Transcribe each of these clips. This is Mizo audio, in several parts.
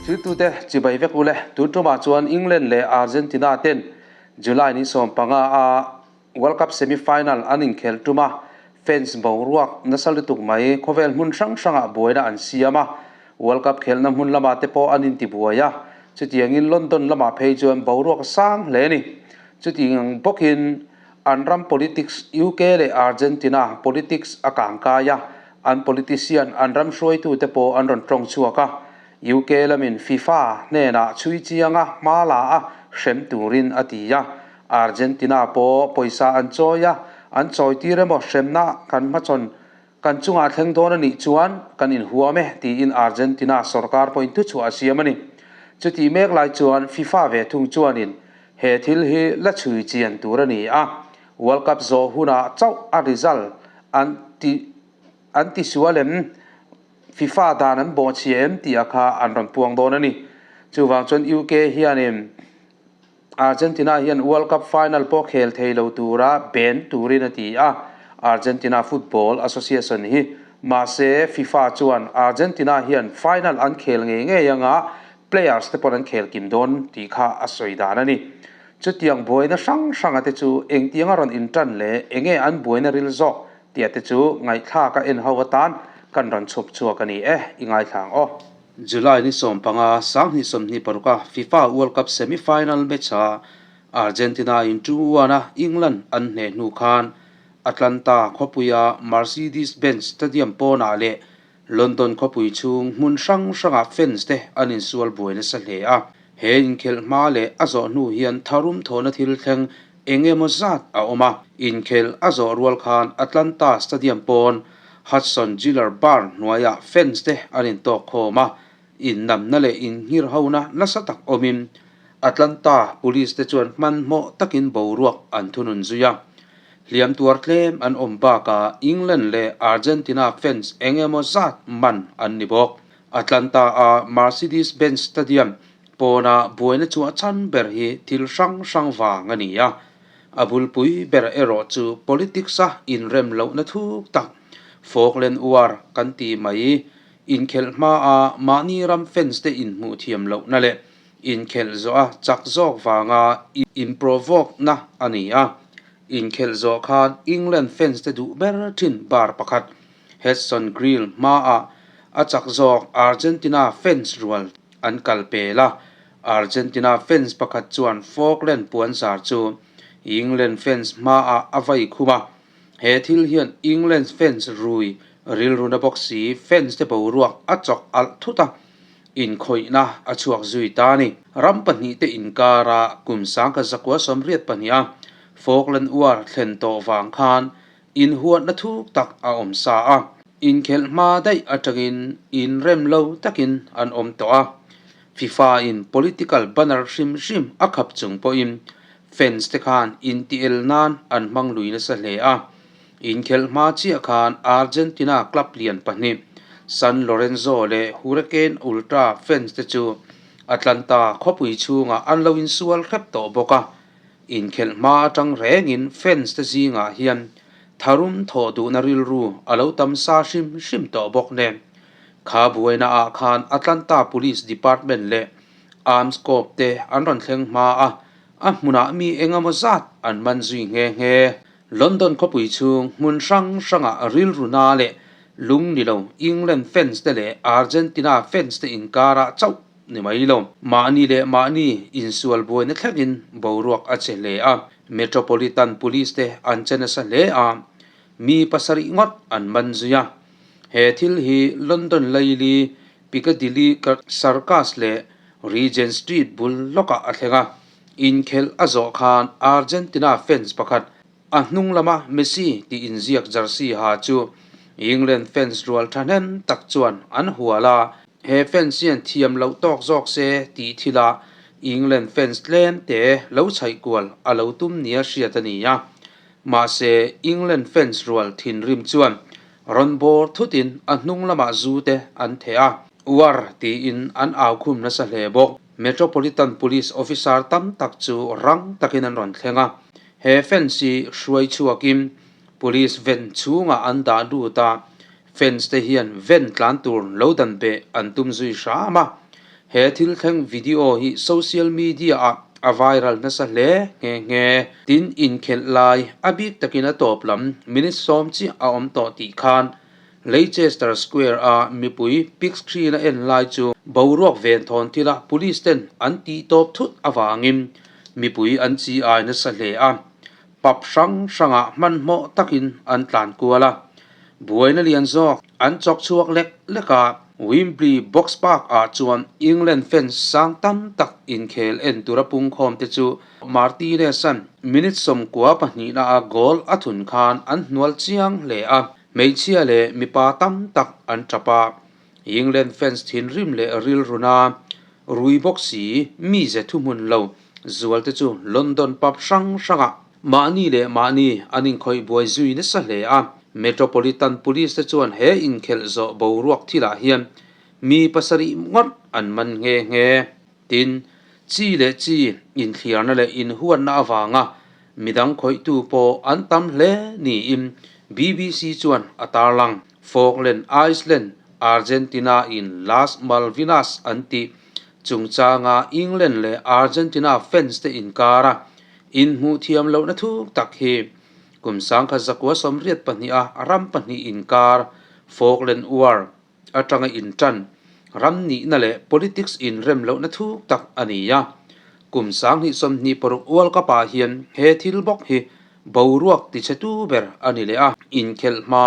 Thiltute chibai vek ule, tun tumah chuan England leh Argentina ten July ni 15 a World Cup semi-final an inkhelh tum a, fans boruak nasa lutuk mai khawvel hmun hrang hrangah buaina an siam a, World Cup khelhna hmun lamah te pawh an intibuai a, chutiangin London lamah phei chuan boruak a sang hle a ni. Chutiang bawkin an ram politics UK leh Argentina politics a kangkai a, an politician an ram hruaitute pawh an rawn tawng chhuak a, UK lamin FIFA hnenah chhui chianga hma la a hrem turin a ti a, Argentina pawh pawisa an chawi a, an chawi tir emaw hremna kan hmachhawn kan chungah thleng dawn a nih chuan kan inhuam e tiin Argentina sorkar pawhin thuchhuah a siam a ni. Chutih mek lai chuan FIFA ve thung chuanin he thil hi la chhui chian tur a ni a, World Cup zawh hunah chauh a result an ti an ti sual em? FIFA dan an bawhchhia em tih a kha an rawn puang dawn a ni. Chuvang chuan UK hianin Argentina hian World Cup final pawh khel thei lo tura ben turin a ti a, Argentina Football Association hi. Mahse, FIFA chuan Argentina hian final an khel ngei ngei anga players te pawn an khel kim dawn tih kha a sawi dan a ni. Chutiang buaina hrang hranga te chu engtianga rawn intan leh enge an buaina ril zawk tih te chu ngaihthlak a en ho atan kan rawn chhup chhuak a ni e, i ngaithlang aw. July ni 15, 2026 a FIFA World Cup semi-final match-a Argentina in 2-1 a England an hneh hnu khan Atlanta khawpuia Mercedes-Benz Stadium pawnah leh London khawpui chhung hmun hrang hrangah fans te an insual buai nasa hle a. He inkhelh hma leh a zawh hnu hian tharum thawhna thil thleng eng emaw zat a awm a. Inkhelh a zawh rual khan Atlanta Stadium pawn Hudson Giller Bar hnuaiah fans te an intawk khawm a, innamna leh innghirhona nasa tak awmin Atlanta Police te chuan hmanhmawh takin boruak an thunun zui a. Hliam tuar tlem an awm bakah England leh Argentina fans eng emaw zat man an ni bawk. Atlanta-a Mercedes-Benz Stadium pawna buaina chhuah chhan ber hi thil hrang hrang vang a ni a. A bulpui ber erawh chu politics-a inrem lohna thuk tak, Falkland War kan ti mai, inkhelh hmaa mahni ram fans te inhmuh thiam lohna leh Inkhelh zawh a chak zawk vanga in-provoke-na a ni a. Inkhelh zawh khan England fans te duh ber thin bar pakhat, Hudson Grill hmaah a chak zawk Argentina fans rual an kal pel a. Argentina fans pakhat chuan Falkland puanzar chu England fans hmaah a vai khum a. He thil hian England fans rui rilruna bawk si fans te boruak a chawk alh thut a. Inkhawihna a chhuak zui ta a ni. Ram pahnihte inkara kum 1982 a Falkland War thlen tawh vang khan inhuatna thuk tak a awm sa a. Inkhelh hma daih atangin inrem lo takin an awm tawh a. FIFA in political banner hrim hrim a khap chung pawhin fans te khan intiel nan an hmang lui nasa hle a. Inkhelh hma chiah khan Argentina club lian pahnih San Lorenzo leh Huracán Ultra fans te chu Atlanta khawpui chhungah an lo insual hrep tawh bawk a. Inkhelh hma atang rengin fans te zingah hian tharum thawh duhna rilru a lo tam sa hrim hrim tawh bawk nen. Kha buaina ah khan Atlanta Police Department leh Arms Corps te an rawn thleng hma a, a hmunah mi engemaw zat an man zui nghe nghe. London khawpui chhung hmun hrang hrangah rilru na leh lung ni lo England fans te leh Argentina fans te inkarah chauh ni mai lo. Mahni leh mahni insual buaina thlengin boruak a che hle a, Metropolitan Police te an che nasa hle a, mi pasarih ngawt an man zui a. He thil hi London laili Piccadilly Circus leh Regent Street bul lawkah a thleng a. Inkhelh a zawh khan Argentina fans pakhat a hnung lama Messi tih inziak jersey ha chu England fans rual thahnem tak chuan an hual a, he fans hian thiam loh tawk zawk se tih thilah England fans tlem te lo chhaih kual a lo tum nia hriat a ni a. Mahse England fans rual thinrim chuan rawn bawr thutin a hnung lamah zu te an theh a, War tiin an au khum nasa hle bawk. Metropolitan Police officer tam tak chu rang takin an rawn thleng a, he fence hi hruai chhuakin Police van chhungah an dah lut a, fence te hian van tlan tur lo dan beh an tum zui hram a. He thil thleng video hi social media ah a viral nasa hle nghe nghe. Tin, inkhelh lai a bik takin a tawp lam minute sawm chiah a awm tawh tih khan Leicester Square a mipui big screen a en lai chu boruak ven thawn thila police ten an tih tawp thut avangin mipui an chi ai nasa hle a. Pub hrang hrangah hmanhmawh takin an tlan kual a, buaina lian zawk an chawk chhuak lek lek a. Wembley Box Park ah chuan England fans sang tam tak inkhel en tura pungkhawm te chu Martinez-a'n minute 12 na a goal a thun khan an hnual chiang hle a, hmeichhia leh mipa tam tak an tap a. England fans thinrim leh rilruna rui bawk si mize thuhmun lo zual te chu London pub hrang hrangah mahni leh mahni an inkhawih buai zui nasa hle a. Metropolitan Police te chuan he inkhelh zawh boruak thilah hian mi pasarih ngawt an man nghe nghe. Tin, chi leh chi inthliarna leh inhuatna avanga midang khawihtu pawh an tam hle niin BBC chuan a tarlang. Falkland Island, Argentina in Las Malvinas an tih chungchanga England leh Argentina fans te inkara inhmuh thiam lohna thuk tak hi kum 1982 a ram pahnih inkar Falkland War atanga intan ram nihna leh politics inrem lohna thuk tak a ni a. Kum 2026 World Cup ah hian he thil bawk hi boruak tichhetu ber a ni leh a. Inkhelh hma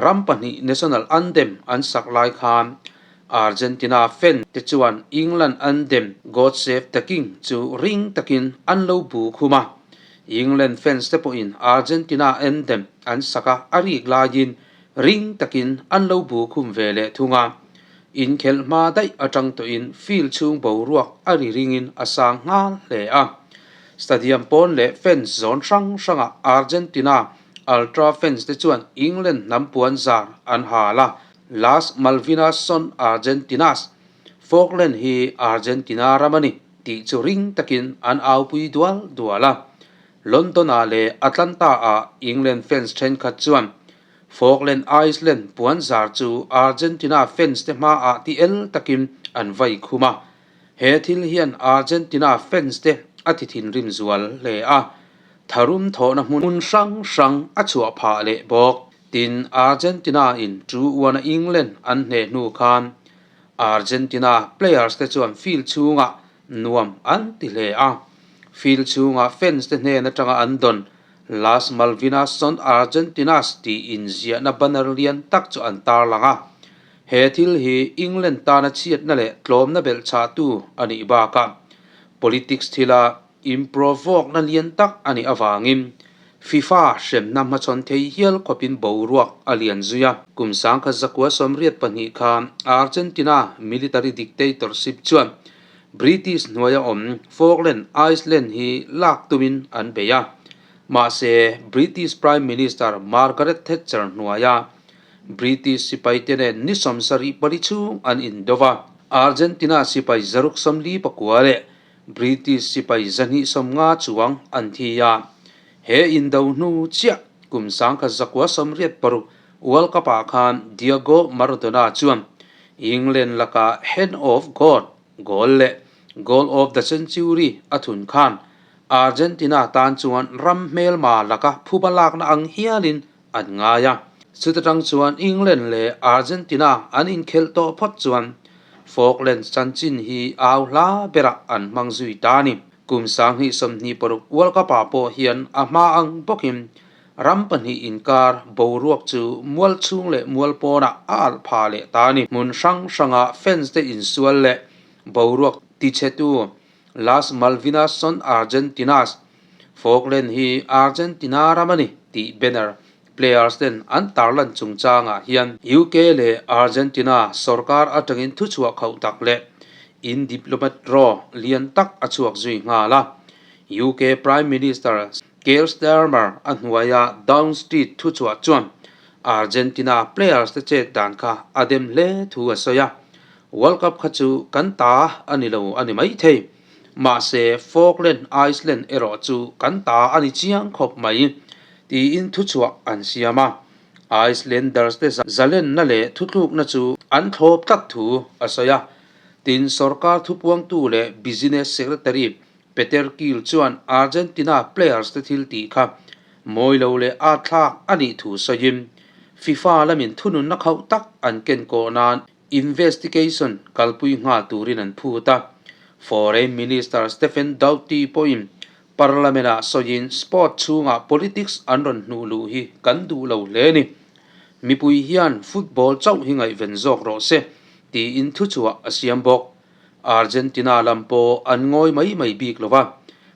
ram pahnih national anthem an sak lai khan Argentina fan te chuan England anthem God Save the King chu ring takin an lo bu khum a. England fans te pawhin Argentina anthem an sak a, a rik laiin ring takin an lo bu khum ve leh thung a. Inkhelh hma daih atang tawhin field chhung boruak a ri ringin a sang nghal hle a. Stadium pawn leh fans zawn hrang hrangah Argentina ultra fans te chuan England hnam puan zar an hal a, Las Malvinas son Argentinas, Falkland hi Argentina ram a ni, tih chu ring takin an aupui dual dual a. London-ah leh Atlanta-ah England fans thenkhat chuan Falkland Island puan zar chu Argentina fans te hmaah ti el takin an vai khum a. He thil hian Argentina fans te a ti thinrim zual hle a, tharum thawhna hmun hrang hrang a chhuah phah leh bawk. Tin, Argentina in 2-1 a England an hneh hnu khan Argentina players te chuan field chhungah nuam an ti hle a. Field chhungah fans te hnen atanga an dawn Las Malvinas son Argentinas tih inziahna banner lian tak chu an tarlang a. He thil hi England tana chhiatna leh tlawmna belhchhahtu a nih bakah politics thila Improvoke-na lian tak a nih avangin FIFA hremna hmachhawn thei hial khawpin boruak a lian zui a. Kum 1982 kha Argentina military dictatorship chuan British hnuaia awm Falkland Island hi lak tumin an bei a. Mahse, British Prime Minister Margaret Thatcher hnuaia British sipaite nen ni 74 chhung an indo va. Argentina sipai 149 leh British sipai 250 chuang an thi a, he indo hnu chiah kum 1986 World Cup ah khan Diego Maradona chuan England lakah Hand of God goal leh Goal of the Century a thun khan Argentina tan chuan ram hmelma laka phuba lakna ang hialin an ngai a. Chuta tang chuan England leh Argentina an inkhelh tawh phawt chuan Falklands chanchin hi au hla berah an hmang zui ta a ni. Kum 2026 World Cup ah pawh hian a hma ang bawkin ram pahnih inkar boruak chu mual chhung leh mual pawnah a alh pha leh ta a ni. Hmun hrang hrangah fans te insual leh boruak tichhetu Las Malvinas son Argentinas, Falkland hi Argentina ram a ni tih banner players ten an tarlan chungchangah hian UK leh Argentina sorkar atangin thuchhuah khauh tak leh in diplomat raw lian tak a chhuak zui nghal a. UK Prime Minister Keir Starmer a hnuaia Downing Street thuchhuah chuan Argentina players te chet dan kha a dem hle thu a sawi a. World Cup kha chu kan ta a ni lo a ni maithei. Mahse, Falkland Island erawh chu kan ta a ni chiang khawp mai, tiin thuchhuah an siam a. Icelanders te zalenna leh thutlukna chu an thlawp tlat thu a sawi a. Tin, sorkar thupuangtu leh Business Secretary Peter Kiel chuan Argentina players te thil tih kha mawi lo leh âtthlâk a nih thu sawiin, FIFA lamin thununna khauh tak an ken kawh nan investigation kalpui nghal turin an phut a. Foreign Minister Stephen Doughty pawhin Parliament-ah sawiin sport chhungah politics an rawn hnuh luh hi kan duh lo hle ni. Mipui hian football chauh hi ngaihven zawk rawh se tiin thuchhuah a siam bawk. Argentina lam pawh an ngawi mai mai bik lo va,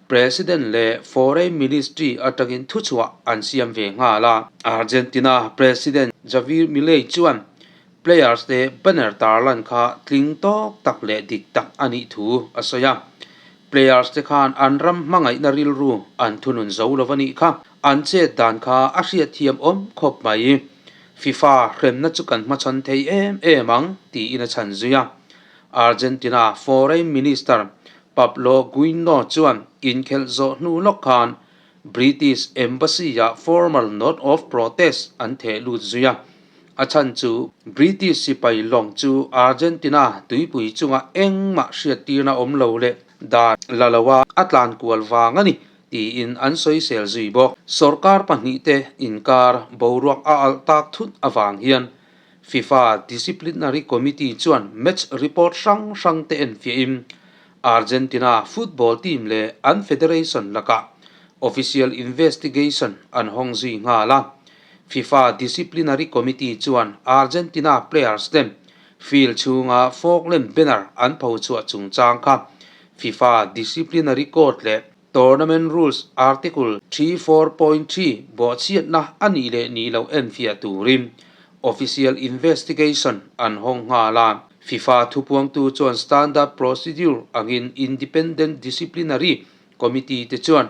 President leh Foreign Ministry atangin thuchhuah an siam ve nghal a. Argentina President Javier Milei chuan players te banner tarlan kha tling tawk tak leh dik tak a nih thu a sawi a. Players te khan an ram hmangaihna rilru an thunun zo lo a nih kha. An chet dan kha a hriatthiam awm khawp mai. FIFA hremna chu kan hmachhawn thei em em ang tiin a chhan zui a. Argentina Foreign Minister Pablo Guino chuan inkhelh zawh hnu lawk khan British Embassy-ah formal note of protest an theh lut zui a. A chhan chu British sipai lawng chu Argentina tuipui chunga engmah hriattirna awm lo leh dan la loa a tlan kual vang a ni tiin an sawisel zui bawk. Sorkar pahnihte inkar boruak a alh tak thut avang hian FIFA Disciplinary Committee chuan match report hrang hrang te enfiahin Argentina football team leh an federation lakah official investigation an hawng zui nghal a. FIFA Disciplinary Committee chuan Argentina players ten field chhunga Falkland banner an phochhuah chungchang kha FIFA Disciplinary Court leh Tournament Rules Article 34.3 bawhchhiatna a nih leh nih loh enfiah turin Official Investigation an hawng nghal a. FIFA thupuangtu chuan Standard Procedure angin Independent Disciplinary Committee te chuan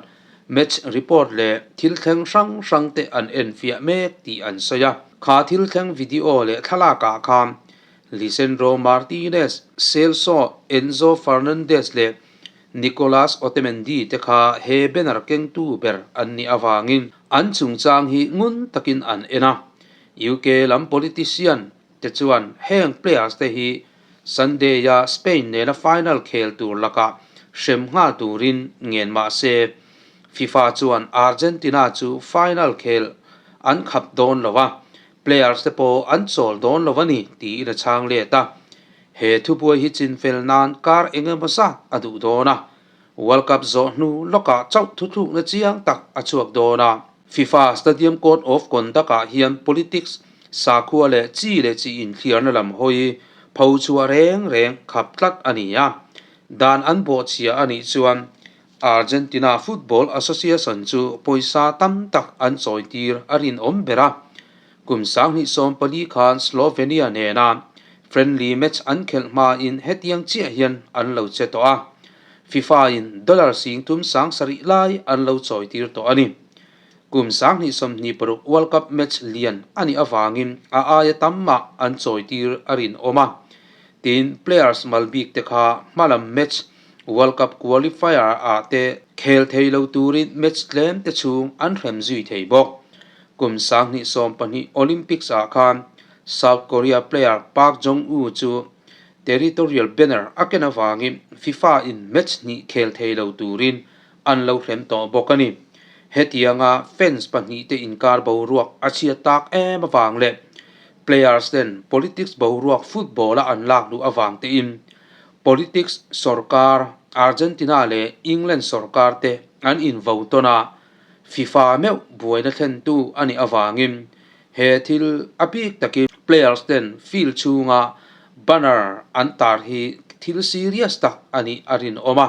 match report leh thil thleng hrang hrang te an enfiah mek tih an sawi a. Kha thil thleng video leh thlalak ah khan Lisandro Martinez, Celso Enzo Fernandez leh Nicolas Otamendi te kha he banner kengtu ber an nih avangin an chungchang hi ngun takin an en a. UK lam politician te chuan heng players te hi Sunday-a Spain nena final khel tur lakah hrem nghal turin ngen mah se, FIFA chuan Argentina chu final khel an khap dawn lo a, players te pawh an chawl dawn lo a ni tiin a chhang let a. He thubuai hi chinfel nan kar eng emaw zat a duh dawn a, World Cup zawh hnu lawkah chauh thuthlukna chiang tak a chhuak dawn a. FIFA Stadium Code of Conduct ah hian politics, sakhua leh chi leh chi inthliarna lam hawi pho chhuah reng reng khap tlat a ni a. Dan an bawhchhia a nih chuan Argentina Football Association chu pawisa tam tak an chawitir a rinawm ber a. Kum 2014 khan Slovenia nena friendly match an khelh hmain hetiang chiah hian an lo che tawh a, FIFA in dollar singthum 7000 lai an lo chawitir tawh a ni. Kum 2026 World Cup match lian a nih avangin a aia tam mah an chawitir a rinawm a, tin players mal bik te kha hmalam match World Cup qualifier ah te khel thei lo turin match tlem te chhung an hrem zui thei bawk. Kum 2012 Olympics ah khan South Korea player Park Jong-woo chu territorial banner a ken avangin FIFA in match hnih khel thei lo turin an lo hrem tawh bawk a ni. Hetianga fans pahnihte inkar boruak a chhiat tak em avang leh players ten politics boruak football a an lak luh avang tein Politics sorkar Argentina leh England sorkar te an invo tawn a, FIFA meuh buaina thlentu a nih avangin he thil a bik takin players ten field chhunga banner an tar hi thil serious tak a nih a rinawm a,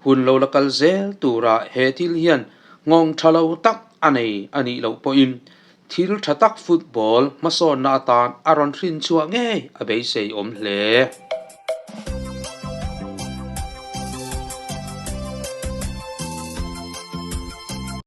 hun lo la kal zel tura he thil hian nghawng tha lo tak a nei a nih loh pawhin thil tha tak football hmasawnna atan a rawn hrinchhuah ngei a beisei awm hle.